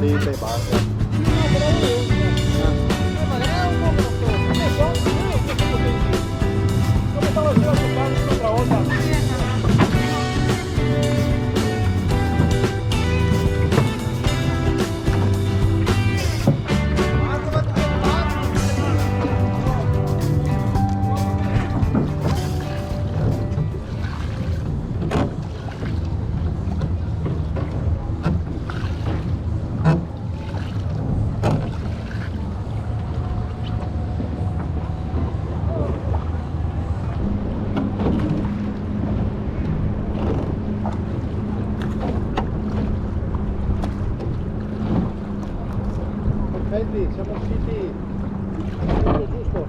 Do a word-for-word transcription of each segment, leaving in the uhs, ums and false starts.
Sì, te basta. Perfetti, siamo riusciti. Giusto, giusto.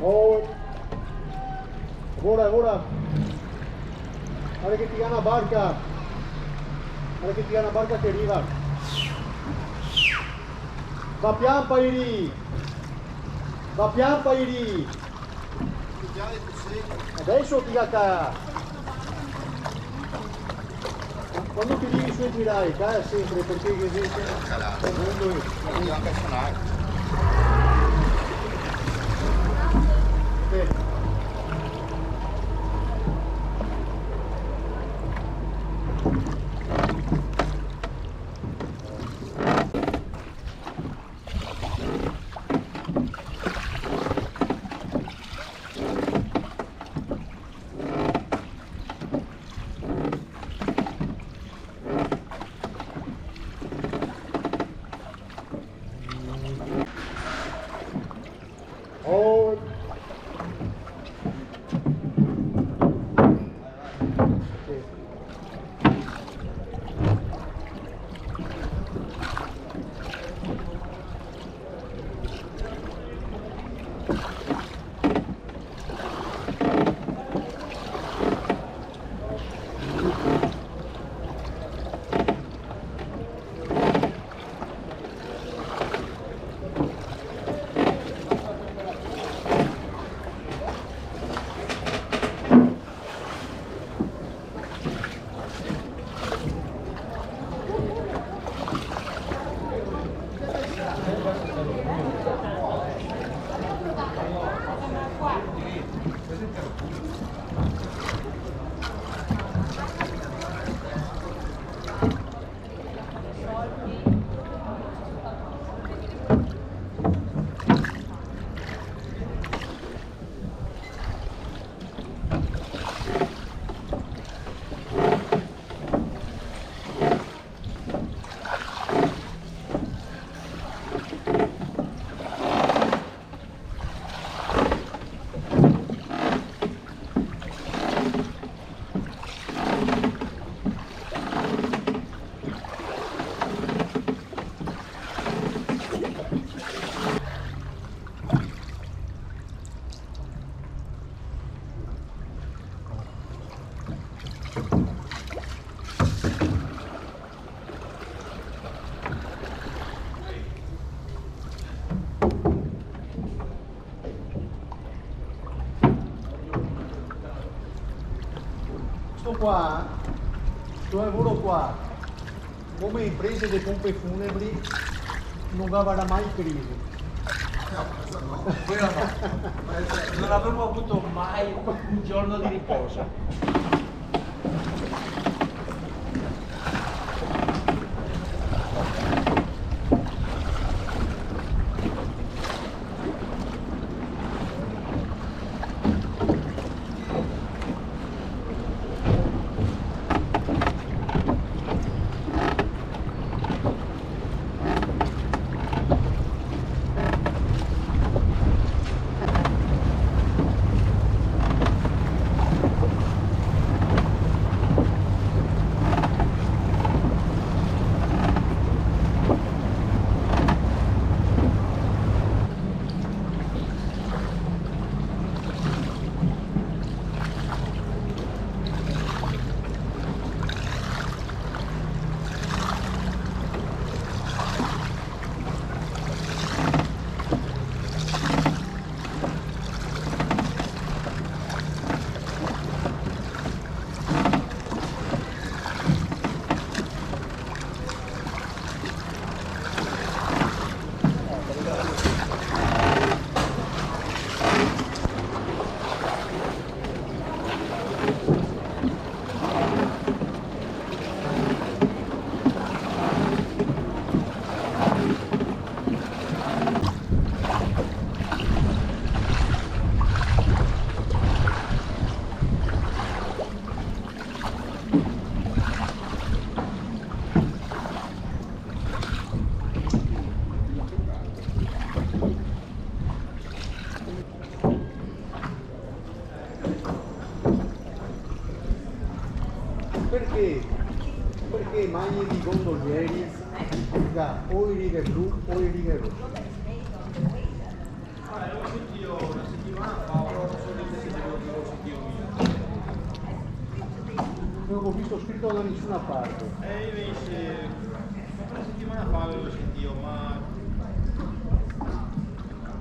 Oh, agora, agora. Varda che ti ga na barca. Varda che ti ga na barca che riva. Va pian, Pairi. Va pian, Pairi. Adeso ti ga ca-, quando ti rivi su e ti dai, ca senpre, parché che se, se, Qua, sto lavoro qua, come imprese de pompe funebri, no gavarà mai crisi. No, questo no. Quelo no. No avemo avuto mai un giorno di riposo. Parché, parché magni i gondolieri, ga o e righe blu o e righe roxe? Ah, eh, lo sentìo na setimana fa, però no so se xe vero che lo sentìo mi. No go visto scrito da nisuna parte. Eh, invese, na setimana fa lo sentìo, ma,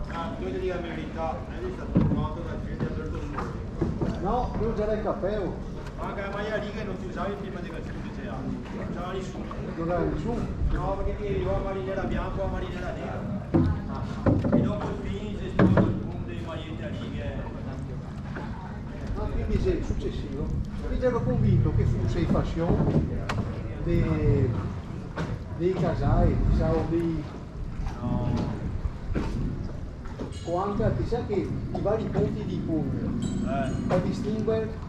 ah, bisogna dir la verità, no xe stà turmà da gente, Alberto Moro. No, mi gera el capeo. Ma che la maglia riga no se usava prima de che se fese, no se usava nisuni. No se usava nisuni? No, parché ti ghe riva la marinera bianca o la marinera nera. Ah. E dopo el fin xe stà el boom dee maiete a righe. Ah, quindi xe sucesivo. Mi gero convinto che fuse el fashion de, dei casai, sa, o dei, no, o anca, ti sa che i vari ponti dei pugni, eh, par distinguer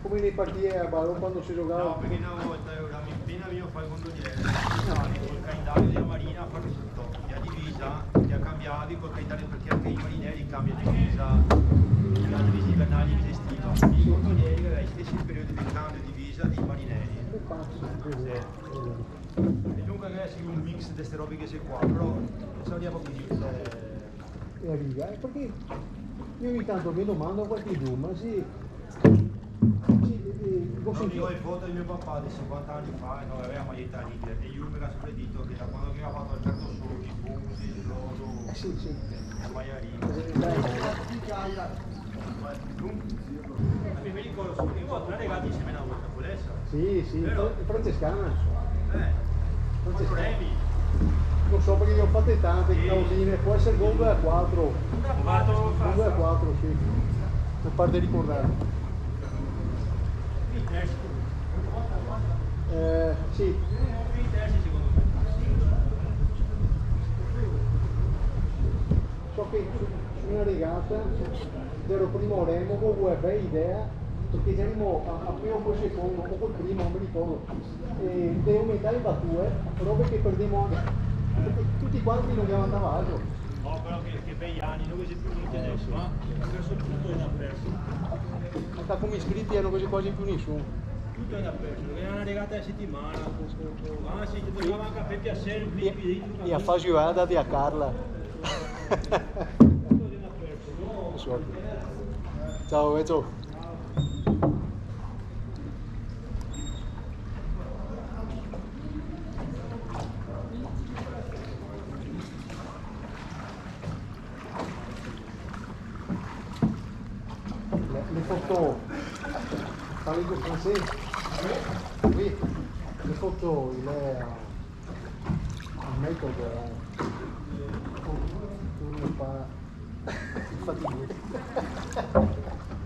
come le partie a balon quando se giogava. No, parché na volta, eh, mi, mi pena vegnivo a far el gondoliere, col calendario dea marina, a far tuto, e a divisa, e a cambiavi col calendario, parché anca i marineri canbian divisa, i ga divise invernali, divise estiva. I gondolieri i gaveva i stesi periodi de cambio divisa dei marineri. Che paso, sì. E dunque che xe un mix de ste robe che xe qua, però no saria proprio dir, eh, e a riga, eh, parché mi ogni tanto me domando a qualchedun, ma sì, sì, eh, go sentìo. No, digo, le foto de mio papà de sinquanta ani fa, no, gaveva la maieta a riga, e lu me ga senpre dito che da quando che ga fato Alberto Sordi, Ponzi, Lodo, eh, sì, sì, la maglia a riga. Eh, mi, mi ricordo, mi go tre regati insieme na volta, pol esar? Sì, sì, vero? Fra-, francescana. Eh, Francescana. Quatro remi. No so, parché ne go fate tante, sì, clausine, pol eser Gondola quatro. Una quatro. Gondola quatro, sì. Me par de ricordar. I terzi. Eh, sì. I terzi, secondo me. So che su, su na regata, gero primo remo, go vuo na bea idea, parché gerimo a, a primo col secondo, o col primo, no me ricordo, e de aumentare e batue, robe che perdemo anca, parché tuti quanti no ghe avanzava altro. No, però che, che bei ani, no ghe xe più gnente deso, eh? Perso tuto e da perso. Anca come iscriti, eh, no ghe xe quasi più nisun. Tuto e da perso, ghe xe na regata a setimana, co, co, co, ansi, te tocava anca par piaser, e, e a fa giuada de a Carla. Ciao, vecio. Le, le foto, fare Digo français? Oui. Le photo, il est, euh, en méthode, euh, pour, pour ne pas fatiguer.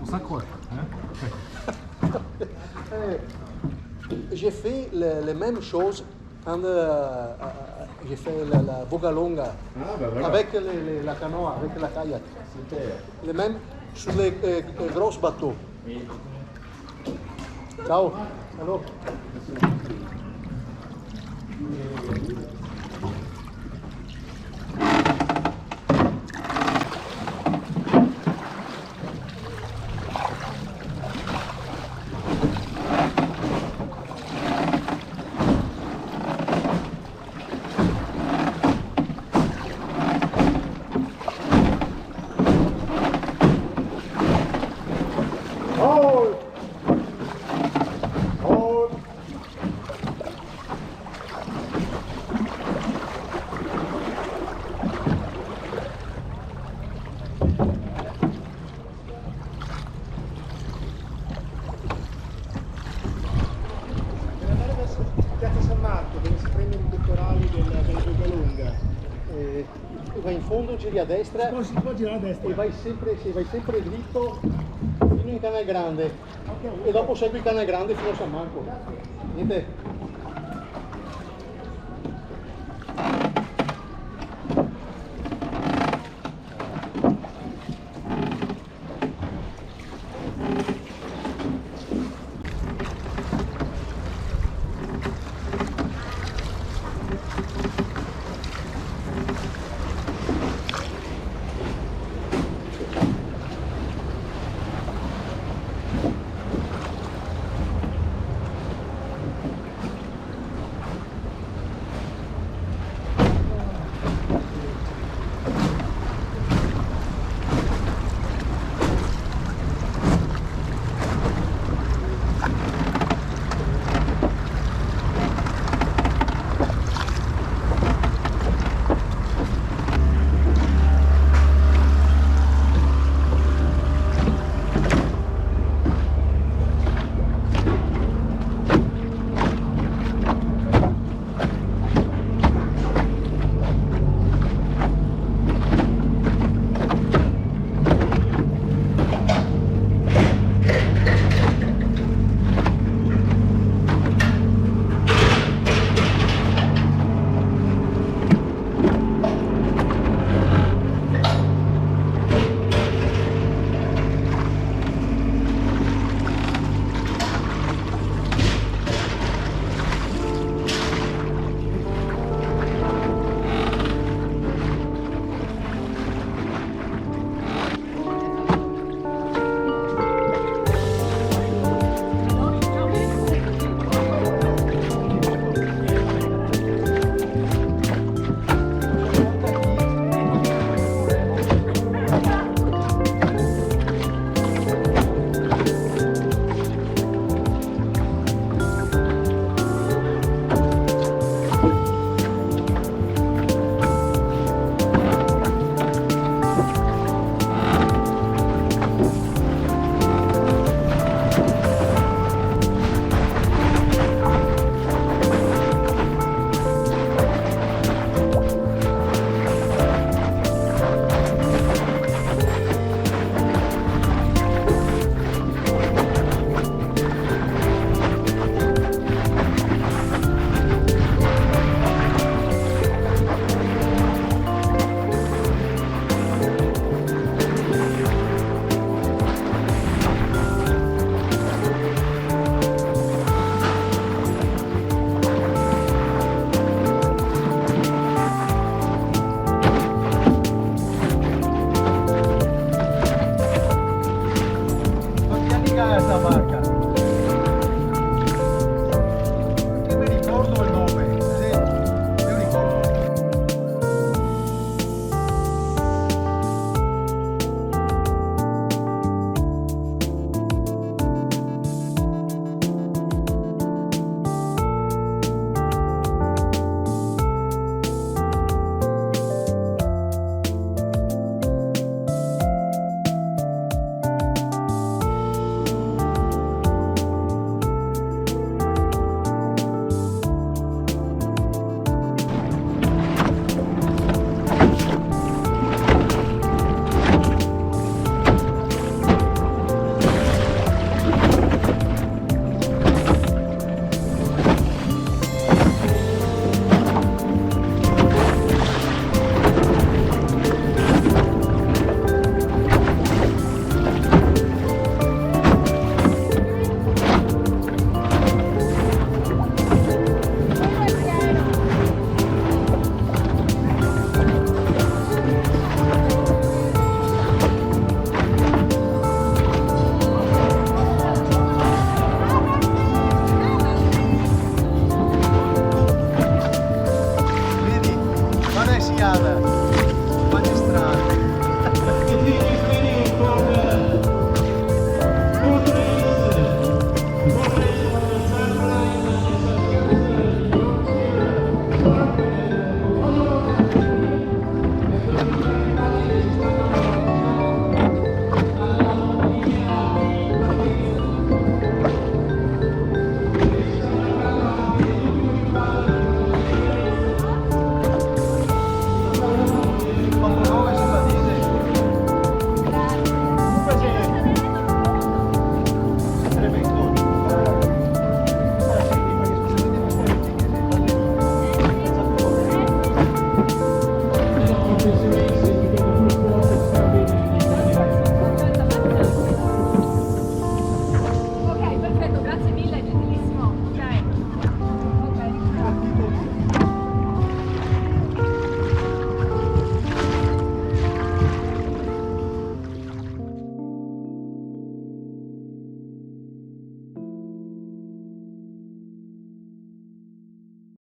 On s'accroche, hein? Euh, j'ai fait le, le même chose quand, euh, euh, j'ai fait la, la boca longa. Ah, bah voilà. Avec les, les, la canoa, avec la kayak. Super. Le même sur les, euh, euh, gros bateaux. Oui. Ciao. Allô. Piazza San Marco, dove si prende il pettorale del, del Boca Longa. Eh, va in fondo, giri a destra. Si può, si può girare a destra. E vai sempre, sì, vai sempre dritto fino in Canal Grande. Ok. E dopo segui il Canal Grande fino a San Marco. Niente.